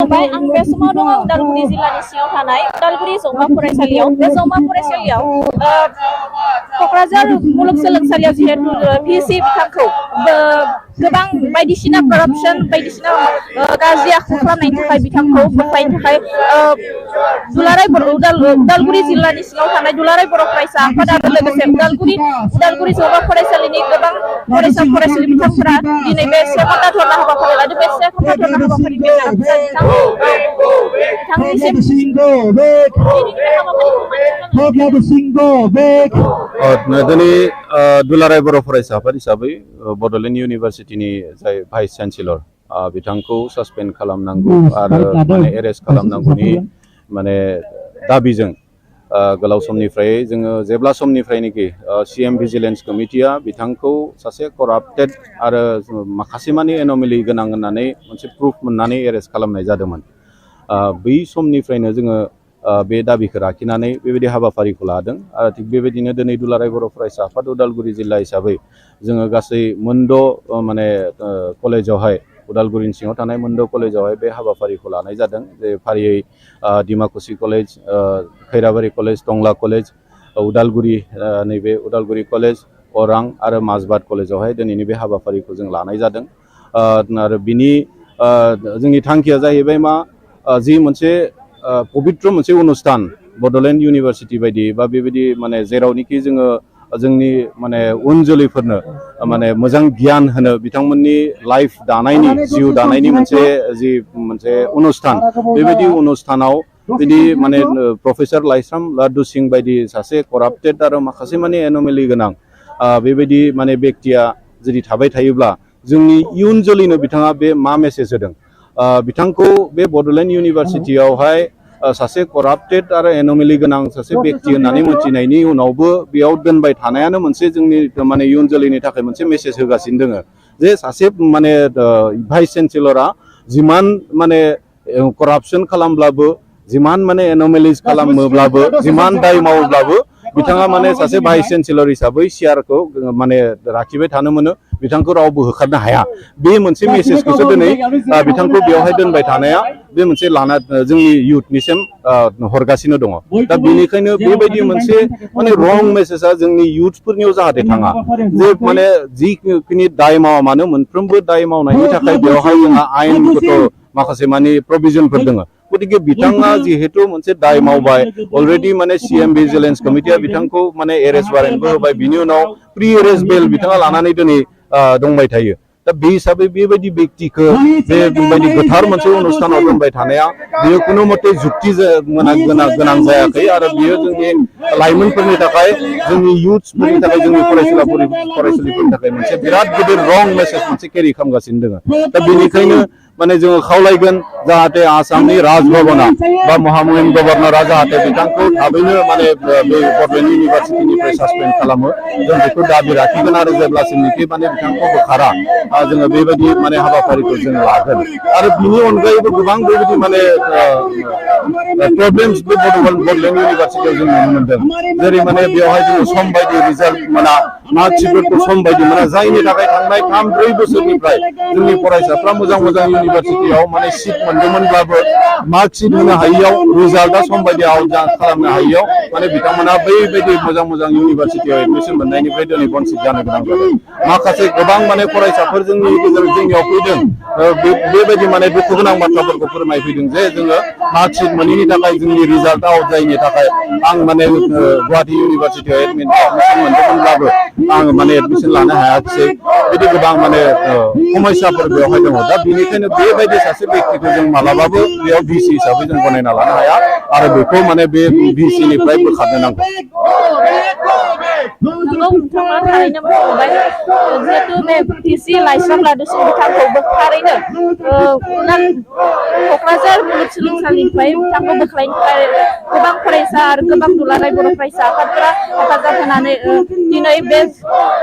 Baik, आं बे समाव दङ उदालगुरि जिल्लानि सिङाव थानाय उदालगुरि जौमा फरायसालियाव। बे जौमा फरायसालियाव क'क्राझार मुलुगसोलोंसालियाव जिहेतु भिसि बिथांखौ गोबां बायदिसिना करापसन बायदिसिना गाज्रि आखु खालामनायनि थाखाय बिथांखौ बोख्लायनो थाखाय उदालगुरि जिल्लानि सिङाव थानाय दुलाराय बर' फरायसा आफाद आरो लोगोसे उदालगुरि जौमा फरायसालिनि गोबां फरायसा फरायसुलि बिथांफोरा दिनै बे से घन्टा धरना हाबाफारि लादों। बे से घन्टा धरना हाबाफारिनि गेजेरजों दिनै दुलाराय बर' फरायसा आफाद हिसाबै बड'लेण्ड इउनिभारसिटिनि जाय भाइस चेन्सेलर बिथांखौ सासपेन्ड खालामनांगौ आरो माने एरेस्ट खालामनांगौनि माने दाबिजों गोलाव समनिफ्राय जोङो जेब्ला समनिफ्रायनोखि सिएम भिजिलेन्स कमिटिया बिथांखौ सासे कराप्टेड आरो माखासे मानि एन'मेलि गोनां होननानै मोनसे प्रुफ मोननानै एरेस्ट खालामनाय जादोंमोन। बै समनिफ्रायनो जोङो बे दाबिखौ लाखिनानै बेबायदि हाबाफारिखौ लादों आरो थिग बेबायदिनो दिनै दुलाराय बर' फरायसा आफाद उदालगुरि जिल्ला हिसाबै जोङो गासै मोनद' माने कलेजावहाय उदालगुरिनि सिङाव थानाय मोनद' कलेजावहाय बे हाबाफारिखौ लानाय जादों। जे फारियै डिमाकुसि कलेज, खैराबारि कलेज, टंला कलेज, उदालगुरि नैबे उदालगुरि कलेज, अरां आरो माजबाद कलेजावहाय दिनैनि बे हाबाफारिखौ जों लानाय जादों। आरो बिनि जोंनि थांखिया जाहैबाय मा जि मोनसे पबित्र मोनसे अनुस्थान बड'लेण्ड इउनिभारसिटि बायदि बा बेबायदि माने जेरावनोखि जोङो जोंनि माने उन जोलैफोरनो माने मोजां गियान होनो बिथांमोननि लाइफ दानायनि जिउ दानायनि मोनसे अनुस्थान बेबायदि अनुस्थानाव बिदि माने प्रफेसर लाइस्राम लादु सिं बायदि सासे कराप्टेड आरो माखासे माने एन'मेलि गोनां बेबायदि माने बेक्तिया जुदि थाबाय थायोब्ला जोंनि इयुन जोलैनो बिथाङा बे मा मेसेज होदों बिथांखौ बे बड'लेण्ड इउनिभारसिटियावहाय सासे कराप्टेड आरो एन'मेलि गोनां सासे बेक्ति होननानै मिथिनायनि उनावबो बेयाव दोनबाय थानायानो मोनसे जोंनि माने इयुन जोलैनि थाखाय मोनसे मेसेज होगासिनो दङ जे सासे माने भाइस चेन्सेलरा जिमान माने करापसन खालामब्लाबो जिमान माने एन'मेलिज खालामोब्लाबो जिमान दाय मावोब्लाबो बिथाङा माने सासे भाइस चेन्सेलर हिसाबै सियारखौ माने लाखिबाय थानो मोनो, बिथांखौ रावबो होखारनो हाया। बे मोनसे मेसेजखौसो दिनै बिथांखौ बेवहाय दोनबाय थानाया बे मोनसे लाना जोंनि इयुथनिसिम हरगासिनो दङ। दा बेनिखायनो बेबायदि मोनसे माने रं मेसेजआ जोंनि इयुथफोरनियाव जाहाथे थाङा जे माने जिखिनि दाय मावा मानो मोनफ्रोमबो दाय मावनायनि थाखाय बेवहाय जोंहा आयेनगत माखासे माने प्रभिजनफोर दङ। गतिके बिथाङा जिहेतु मोनसे दाय मावबाय अलरेडि माने सिएम भिजिलेन्स कमिटिया बिथांखौ माने एरेस्ट वारेन्टबो होबाय, बिनि उनाव प्रि एरेस्ट बेल बिथाङा लानानै दिनै दंबाय थायो। दा बे हिसाबै बेबायदि बेक्तिखौ बेबायदि गोथार मोनसे अनुस्थानाव दोनबाय थानाया बेयो खुनु मते जुक्ति गोनां जायाखै आरो बियो जोंनि लाइमोनफोरनि थाखाय जोंनि इयुथ्सफोरनि थाखाय जोंनि फरायसुलिफोरनि थाखाय मोनसे बिराद गिदिर रं मेसेज मोनसे केरि खालामगासिनो दङ। दा बेनिखायनो माने जोङो खावलायगोन जाहाथे आसामनि राजभवना बा महामहिम गभर्नरा जाहाथे बिथांखौ थाबैनो माने बे बड'लेण्ड इउनिभारसिटिनिफ्राय सासपेन्ड खालामो जों बेखौ दाबि लाखिगोन आरो जेब्लासिमनिखि माने बिथांखौ बोखारा जोङो बेबायदि माने हाबाफारिखौ जों लागोन। आरो बिनि अनगायैबो गोबां बेबायदि माने प्रब्लेम्स बे बड'लेण्ड इउनिभारसिटियाव जों नुनो मोनदों। जेरै माने बेवहाय जोङो सम बायदि रिजाल्ट मोना, मार्कशिटफोरखौ सम बायदि मोना, जायनि थाखाय थांनाय 3-4 बोसोरनिफ्राय जोंनि फरायसाफ्रा मोजां इउनिभारसिटियाव माने सिट मोनदोंमोनब्लाबो मार्कशिट होनो हायियाव रिजाल्टआ सम बायदि आउट खालामनो हायियाव माने बिथांमोना बैबायदि मोजां इउनिभारसिटियाव एडमिसन मोननायनिफ्राय दिनै बनसिट जानो गोनां जादों। माखासे गोबां माने फरायसाफोर जोंनि गेजेराव जोंनियाव फैदों बेबायदि माने दुखु गोनां बाथ्राफोरखौ फोरमायफैदों जे जोङो मार्कशिट मोनैनि थाखाय जोंनि रिजाल्ट आउट जायैनि थाखाय आं माने गुवाहाटी इउनिभारसिटियाव एडमिसन मोनदोंमोनब्लाबो आं माने एडमिसन लानो हायाखिसै, बिदि गोबां माने समस्याफोर बेवहाय दङ। दा बेनिखायनो बेबायदि सासे बेक्तिखौ जों मालाबाबो बेयाव भिसि हिसाबै जों गनायना लानो हाया आरो बेखौ माने बे भिसिनिफ्राय बोखारनो नांगौ। जिहेतु बे भिसि लाइस्राम लादुसिं बिथांखौ थारैनो क'क्राझार मुलुगसोलोंसालिनिफ्राय बिथांखौ बोख्लायनो थाखाय गोबां फरायसा आरो गोबां दुलाराय बर' फरायसा आफादफोरा हेफाजाब होनानै दिनै बे